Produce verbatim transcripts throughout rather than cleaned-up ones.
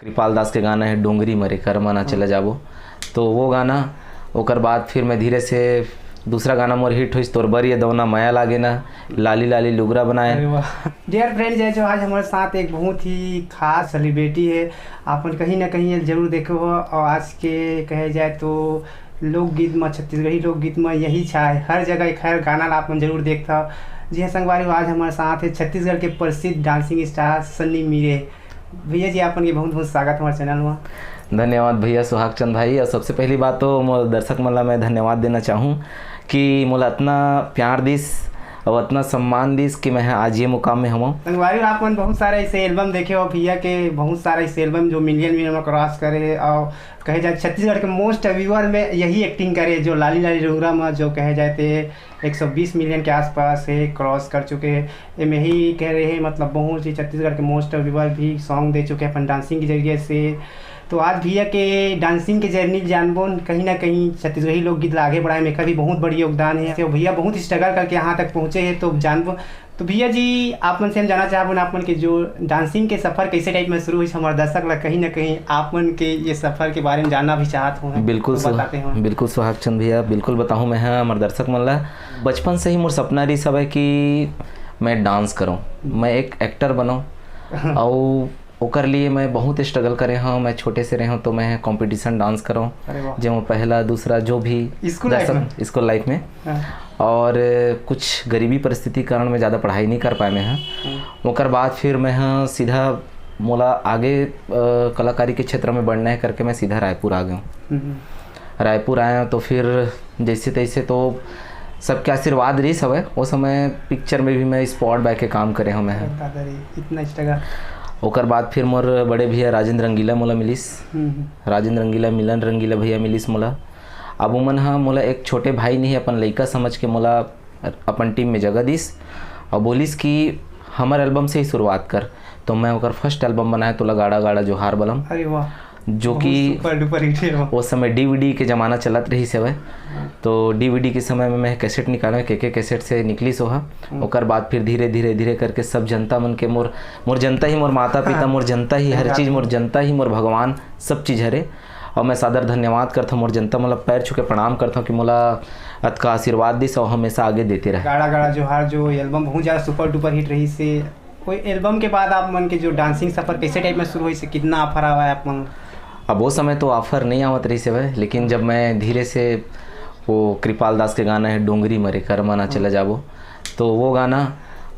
कृपाल दास के गाना है डोंगरी मरे कर मना चला जाबो। तो वो गाना, ओकर बाद फिर मैं धीरे से दूसरा गाना मोर हिट होइस, तोर बर ये दौना मया लागे ना, लाली लाली लुगरा बनाए। अरे वाह। डियर फ्रेंड, जय जो आज हमारे साथ एक बहुत ही खास सेलिब्रिटी है। आप मन कहीं ना कहीं ये जरूर देखे हो। और आज के कहे जाए तो लोकगीत में, छत्तीसगढ़ी लोकगीत में यही छा है, हर जगह एक हर गाना ला आप मन जरूर देखता। जी हाँ संगवारी हो, आज हमारे साथ है छत्तीसगढ़ के प्रसिद्ध डांसिंग स्टार सन्नी मीरे। भैया जी, आप मन के बहुत बहुत स्वागत हमारे चैनल में। धन्यवाद भैया सुहाग चंद भाई। और सबसे पहली बात तो मोर दर्शक मन ला मैं धन्यवाद देना चाहूँ कि मोला इतना प्यार दिस और इतना सम्मान दिस कि मैं आज ये मुकाम में हूँ। संगवारी हो, आप मन बहुत सारा ऐसे एल्बम देखे हो भैया के, बहुत सारा ऐसे एल्बम जो मिलियन मिलियन में क्रॉस करे। और कहे जाए छत्तीसगढ़ के मोस्ट व्यूअर में यही एक्टिंग करे, जो लाली लाली लुगरा में जो कहे जाए थे एक सौ बीस मिलियन के आसपास है, क्रॉस कर चुके हैं। ये मैं ही कह रहे हैं, मतलब बहुत ही छत्तीसगढ़ के मोस्ट व्यूअर भी सॉन्ग दे चुके हैं अपन डांसिंग के जरिए से। तो आज भैया के डांसिंग के जर्नी जानबो, कहीं ना कहीं छत्तीसगढ़ी लोकगीत ला आगे बढ़ाए में का भी बहुत बड़ी योगदान है। तो भैया बहुत स्ट्रगल करके यहाँ तक पहुँचे हैं, तो जानबो। तो भैया जी, आप मन से हम जानना चाहबो ना, आप मन के जो डांसिंग के सफर कैसे टाइप में शुरू हुई, हमारे दर्शक ला कहीं ना कहीं आप मन के ये सफर के बारे में जानना भी चाहत हो, बिल्कुल तो सुहा- बताते हो। बिल्कुल सुहाग चंद भैया, बिल्कुल बताहूँ मैं, हाँ, हमारे दर्शक मन ला। बचपन से ही मोर सपना रही सब है कि मैं डांस करूँ, मैं एक एक्टर बनूँ। और ओकर लिए मैं बहुत स्ट्रगल करे हूँ। मैं छोटे से रहे हूँ तो मैं कंपटीशन डांस करूँ, अरे वाह। जो पहला दूसरा जो भी स्कूल लाइफ में? स्कूल लाइफ में। हाँ। और कुछ गरीबी परिस्थिति के कारण मैं ज़्यादा पढ़ाई नहीं कर पाए मैं, हाँ। ओकर बाद फिर मैं, हाँ, सीधा मोला आगे अ, कलाकारी के क्षेत्र में बढ़ना है करके मैं सीधा रायपुर आ गया हूँ। हम्म। रायपुर आया तो फिर जैसे तैसे तो सबके आशीर्वाद रही सब है। वो समय पिक्चर में भी मैं स्पॉट बॉय के काम करे हूँ मैं। दादा रे, इतना स्ट्रगल। ओकर बाद फिर मोर बड़े भैया राजेंद्र रंगीला मोला मिलिस। हम्म। राजेंद्र रंगीला, मिलन रंगीला भैया मिलिस मोला। अब उमन ह मोला एक छोटे भाई नहीं, अपन लइका समझ के मोला अपन टीम में जगह दिस और बोलिस कि हमर एल्बम से ही शुरुआत कर। तो मैं ओकर फर्स्ट एल्बम बनाए, तोला गाड़ा गाड़ा जोहार बलम, अरे वाह। जो कि सुपर डुपर हिट है वो। उस समय डीवीडी के जमाना चलत रही से वह। तो डीवीडी के समय में मैं कैसेट निकाले, के के कैसेट से निकली सोहा। ओकर बाद फिर धीरे धीरे धीरे करके सब जनता मन के, मोर मोर जनता ही मोर माता पिता, हाँ। मोर जनता ही हर सही चीज, बात। मोर जनता ही मोर भगवान, सब चीज हरे। और मैं सादर धन्यवाद करता हूँ मोर जनता, मतलब पैर छू के प्रणाम करता हूँ कि मोला अतका आशीर्वाद दिस और हमेशा आगे देते रहे। गाड़ा गाड़ा जोहार जो एल्बम बहुत ज्यादा सुपर डुपर हिट रही से, कोई एल्बम के बाद आप मन के जो डांसिंग सफर कैसे टाइप में शुरू हुई से, कितना ऑफर आवा है आप मन? अब वो समय तो ऑफर नहीं आवत रही से भाई, लेकिन जब मैं धीरे से वो कृपाल दास के गाना है डोंगरी मरे कर मना चला जाबो, तो वो गाना,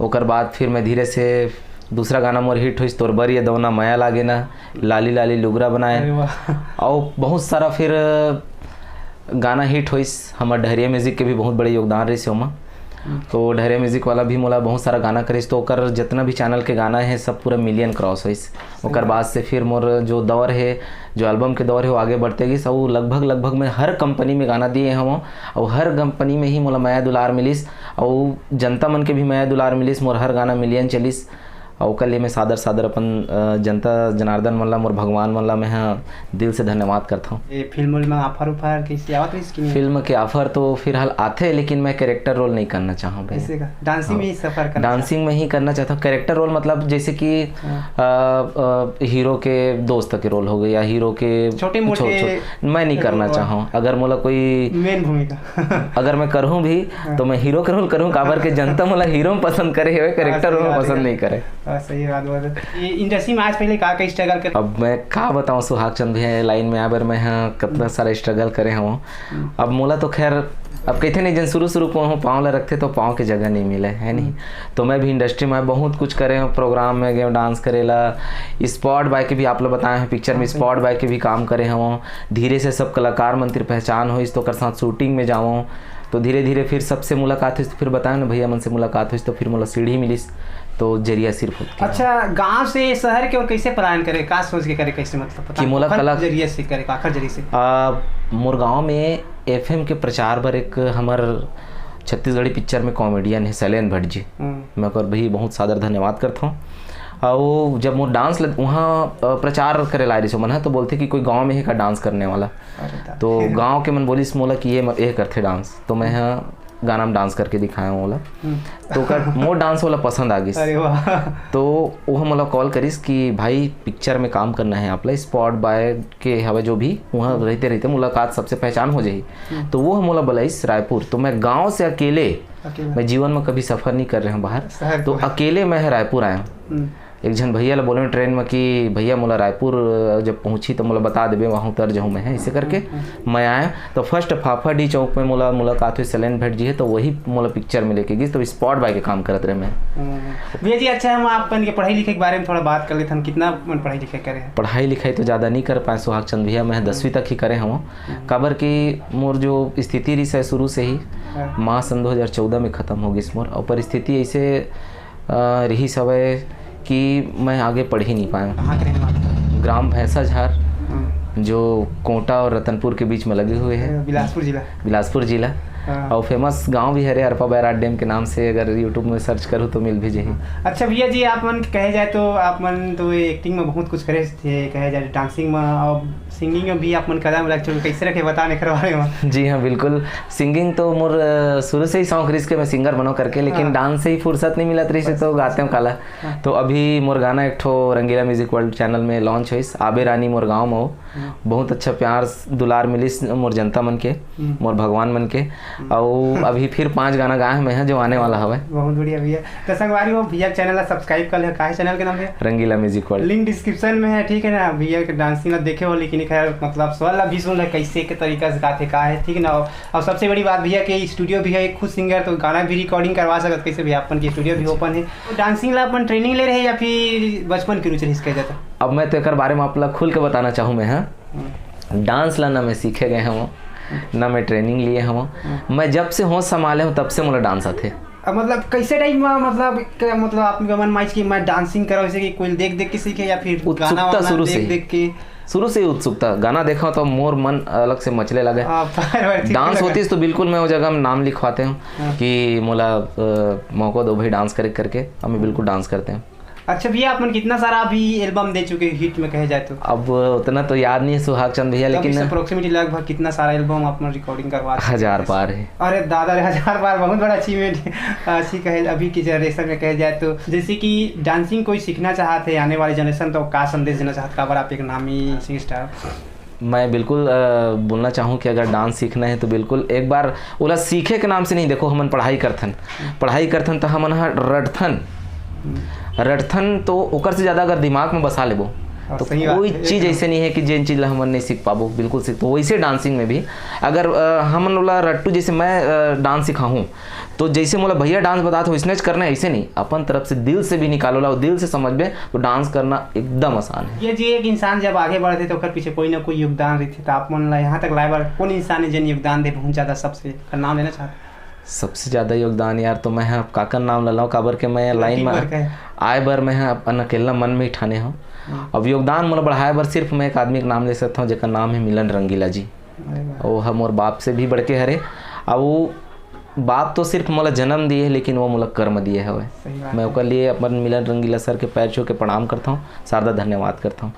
ओकर बाद फिर मैं धीरे से दूसरा गाना मोर हिट होइस, तोर बर ये दौना मया लागे ना, लाली लाली लुगरा बनाए। अरे वाह। और बहुत सारा फिर गाना हिट होइस। हमर ढरिया म्यूजिक के भी बहुत बड़े योगदान रहिस ओमा। तो ढरिया म्यूजिक वाला भी मोला बहुत सारा गाना करिस, तो ओकर जितना भी चैनल के गाना है सब पूरा मिलियन क्रॉस होइस। ओकर बाद से फिर मोर जो दौर है, जो एल्बम के दौर है, वो आगे बढ़ते गिस। और लगभग लगभग मैं हर कंपनी में गाना दिए हूँ और हर कंपनी में ही मोला मया दुलार मिलिस और जनता मन के भी मया दुलार मिलिस। मोर हर गाना मिलियन चलिस। और ओकर लिए मैं सादर सादर अपन अ, जनता जनार्दन मन ला, मोर भगवान मन ला मैं ह दिल से धन्यवाद करता हूँ। ये फिल्म में ऑफर ऑफर कैसे आवत रही कि नहीं? फिल्म के ऑफर तो फिलहाल आथे, लेकिन मैं कैरेक्टर रोल नहीं करना चाहूँ भाई। कैसे का डांसिंग में ही सफर करना? डांसिंग में ही करना चाहता हूँ। कैरेक्टर रोल मतलब जैसे कि हाँ। अ, अ, हीरो के दोस्त के रोल हो गए या हीरो के छोटे मोटे छो-, छो-, मैं नहीं करना रोल। चाहूँ। अगर मोला कोई मेन भूमिका। अगर मैं करूँ भी तो मैं हीरो के रोल करूँ, काबर के जनता मोला हीरो में पसंद करे हुए, कैरेक्टर सही रोल में बात पसंद है। नहीं करे। हाँ, सही बात बात है। ये इंडस्ट्री में आज पहले का का स्ट्रगल कर अब मैं का बताऊँ सुहाग चंद भैया, ये लाइन में आए बर मैं ह कितना सारा स्ट्रगल करे हूँ। अब मोला तो खैर, अब कहते नहीं, जन शुरू शुरू को हूँ, पाँव ला रखते तो पाँव के जगह नहीं मिले, है नहीं? तो मैं भी इंडस्ट्री में बहुत कुछ करे हूँ, प्रोग्राम में गए, डांस करेला, स्पॉट बॉय के भी आप लोग बताए हैं, पिक्चर में स्पॉट बॉय के भी काम करे हूँ। धीरे से सब कलाकार मन तिर पहचान होइस, तो ओकर साथ शूटिंग में जाऊँ, तो धीरे धीरे फिर सबसे मुलाकात हुई, तो फिर बताया ना भैया मन से मुलाकात हुई, तो फिर मोला सीढ़ी मिलिस, तो जरिया सिर्फ होत के। अच्छा, गांव से शहर के और कैसे पलायन करे, का सोच के करे, कैसे मतलब पता कि मोला ओखर कला- जरिए से करे, काखर जरिए से? आ, मोर गांव में एफएम के प्रचार बर एक हमर छत्तीसगढ़ी पिक्चर में कॉमेडियन है शैलेंद्र भट्ट जी। हम्म। मैं ओकर भी बहुत सादर धन्यवाद करता हूँ। और वो जब मोर डांस लग वहाँ अ, प्रचार करे ला रही मन ह, तो बोलते कि कोई गांव में है का डांस करने वाला। अरे दा। तो गांव के मन बोलिस मोला कि ये म- ये करथे डांस, तो मैं ह गाना में डांस करके दिखाए हूँ ओला। हम्म। तो ओकर मोर डांस ओला पसंद आ गिस। अरे वाह। तो वो मोला कॉल करिस कि भाई, पिक्चर में काम करना है आप ला, स्पॉट बॉय के हवे जो भी, वहाँ हम्म। रहते रहते मुलाकात सबसे पहचान हो जाही। हम्म। तो वो मोला बुलाइस रायपुर। तो मैं गाँव से अकेले, अकेले। मैं जीवन में कभी सफर नहीं कर रहे हूँ बाहर, शहर तो को। अकेले मैं रायपुर आया हूँ। हम्म। एक झन भैया ला बोले ट्रेन में कि भैया, मोला रायपुर, अ, जब पहुंची तो मोला बता देबे, वहाँ उतर जाऊँ मैं, ऐसे करके हम्म, हम्म। मैं आया। तो फर्स्ट फाफा डी चौक में मोला मुलाकात हुई सैलेंट भट्ट जी हे, तो वही मोला पिक्चर में लेके गिस, तो स्पॉट बॉय के काम करत रहे मैं। हम्म। भैया जी, अच्छा, हम आप मन के पढ़ाई लिखाई के बारे में थोड़ा बात कर लेथन। कितना मन पढ़ाई लिखाई करे हैं? पढ़ाई लिखाई तो ज़्यादा नहीं कर पाए सुहाग चंद भैया, मैं दसवीं तक ही करे हूँ। हम्म। काबर कि मोर जो स्थिति रहिस हे शुरू से ही, हाँ। मार्च सन दो हज़ार चौदह में खत्म हो गिस मोर, और परिस्थिति ऐसे अ, रिहिस हवय कि मैं आगे पढ़ ही नहीं पाया हूँ। कहाँ के रहने वाले? ग्राम भैंसाझार, हम्म। जो कोटा और रतनपुर के बीच में लगे हुए हैं। अ, बिलासपुर जिला। बिलासपुर जिला। हाँ। और फेमस गांव भी हरे, अरपा बैराज डैम के नाम से, अगर YouTube में सर्च करूँ तो मिल भी जाही। अच्छा भैया जी, आप मन कहे जाए तो, आप मन तो एक्टिंग में बहुत कुछ करे थे, कहे जाए डांसिंग में, और सिंगिंग में भी आप मन कदम रख चुके, कैसे रखे, बता नहीं करवा रहे हो। जी हाँ, बिल्कुल। सिंगिंग तो मोर, अ, शुरू से ही शौक रहिस के मैं सिंगर बनो करके, लेकिन हाँ। डांस से ही फुर्सत नहीं मिलत रहिस, बस। तो गाते हूँ काला। हाँ। तो अभी मोर गाना एक ठो रंगीला म्यूजिक वर्ल्ड चैनल में लॉन्च होइस, आबे रानी मोर गाँव में हो। हम्म। बहुत अच्छा प्यार दुलार मिलिस मोर जनता मन के, हम्म। मोर भगवान मन के। हम्म। अउ अभी फिर पांच गाना गाए हैं मैं, जो आने वाला हवे। बहुत बढ़िया भैया। तो संगवारी हो, भैया के चैनल ला सब्सक्राइब कर ले। काहे चैनल के नाम भैया? रंगीला म्यूजिक वर्ल्ड। लिंक डिस्क्रिप्शन में है, ठीक है ना? भैया के डांसिंग ला देखे हो, लेकिन खैर, मतलब, स्वर ला भी सुन ले, कैसे के तरीका से गाथे, का है, ठीक ना? और, और सबसे बड़ी बात, भैया के स्टूडियो भी है, एक खुद सिंगर, तो गाना भी रिकॉर्डिंग करवा सकत, कैसे भी अपन के स्टूडियो भी ओपन है। तो डांसिंग ला अपन ट्रेनिंग ले रहे हैं या फिर बचपन की रुचि रहिस कह जाता? अब मैं तो एकर बारे में आप ला खुल के बताना चाहूँ मैं, हाँ? हम्म। डांस ला ना मैं सीखे गए हूँ, ना मैं ट्रेनिंग लिए हूँ। हम्म। मैं जब से होश संभाले हूँ, तब से मोला डांस आथे। अब मतलब कैसे टाइम में, मतलब, क्या, मतलब, आपके मन में आइस कि मैं डांसिंग करूँ, जैसे कि कोई देख देख के सीखे या फिर गाना उत्सुकता वाना शुरू से देख ही। देख के? शुरू से ही उत्सुकता, गाना देखा तो मोर मन अलग से मचले लगे। हाँ, बार बार ठीक डांस लगा। होती तो बिल्कुल मैं वो जगह में नाम लिखवाते हूँ हाँ। कि मोला, अ, मौका दो भाई डांस करे करके, हम बिल्कुल डांस करते हैं। अच्छा भैया, आप मन कितना सारा अभी एल्बम दे चुके हैं हिट में कहे जाए तो? अब उतना तो याद नहीं है सुहाग चंद भैया, तब लेकिन इससे अप्रोक्सीमेटली लगभग कितना सारा एल्बम आप मन रिकॉर्डिंग करवा चुके हैं? हजार पार है। अरे दादा रे, हजार पार, बहुत बड़ा अचीवमेंट है। अच्छी कहे, अभी की जनरेशन में कहे जाए तो, जैसे कि डांसिंग कोई सीखना चाहत है आने वाली जनरेशन, तो का संदेश देना चाहत, काबर आप एक नामी सिंगर स्टार? मैं बिल्कुल, अ, बोलना चाहूँ कि अगर डांस सीखना है तो बिल्कुल एक बार ओला सीखे के नाम से नहीं, देखो, हमन पढ़ाई करथन, पढ़ाई करथन तो हमन ह रटथन, रटथन तो ओकर से ज़्यादा अगर दिमाग में बसा लेबो हाँ, तो सही बात कोई है, चीज़ एकदम। ऐसे नहीं है कि जेन चीज़ ला हमन नहीं सीख पाबो, बिल्कुल सीख। तो वैसे डांसिंग में भी अगर, अ, हमन ओला रट्टू, जैसे मैं, अ, डांस सिखाहूँ तो जैसे मोला भैया डांस बतात हो, वैसने च करना है, ऐसे नहीं, अपन तरफ से दिल से भी निकालो ला, दिल से समझबे तो डांस करना एकदम आसान है। ये जी, एक इंसान जब आगे बढ़थे तो ओकर पीछे कोई ना कोई योगदान रहिथे, तो आप मन ला यहाँ तक लाए बर कौन इंसान है जेन योगदान दे बहुत ज़्यादा, सबसे ओकर नाम लेना चाहते? सबसे ज़्यादा योगदान यार, तो मैं ह काकर नाम ला लूँ, काबर के मैं लाइन में आए बर मैं ह अपन अकेला मन में ही ठाने हूँ। हम्म। अब योगदान मोला बढ़ाए बर सिर्फ मैं एक आदमी के नाम ले सकता हूँ, जेकर नाम है मिलन रंगीला जी। अरे वाह। वो ह मोर बाप से भी बढ़ के हरे। अब वो बाप तो सिर्फ मोला जन्म दिए, लेकिन वो मोला कर्म दिए हवे। सही बात मैं है। ओकर लिए अपन मिलन रंगीला सर के पैर छू के प्रणाम करता हूँ, शारदा धन्यवाद करता हूँ।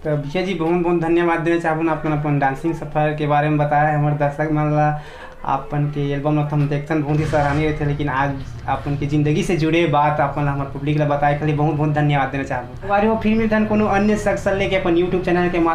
तो भैया जी, बहुत बहुत धन्यवाद देना चाहबो ना, अपन अपन डांसिंग सफर के बारे में बताया है हमारे दर्शक मन ला। अपन के एल्बम ला तो हम देखथन, बहुत ही सराहनीय रहथे, लेकिन आज अपन के जिंदगी से जुड़े बात अपन ला हमर पब्लिक ला बताए के लिए बहुत बहुत धन्यवाद देना चाहबो। हमारे वो फिर मिलथन कोनो अन्य शख्स से लेके अपन YouTube चैनल के माध्यम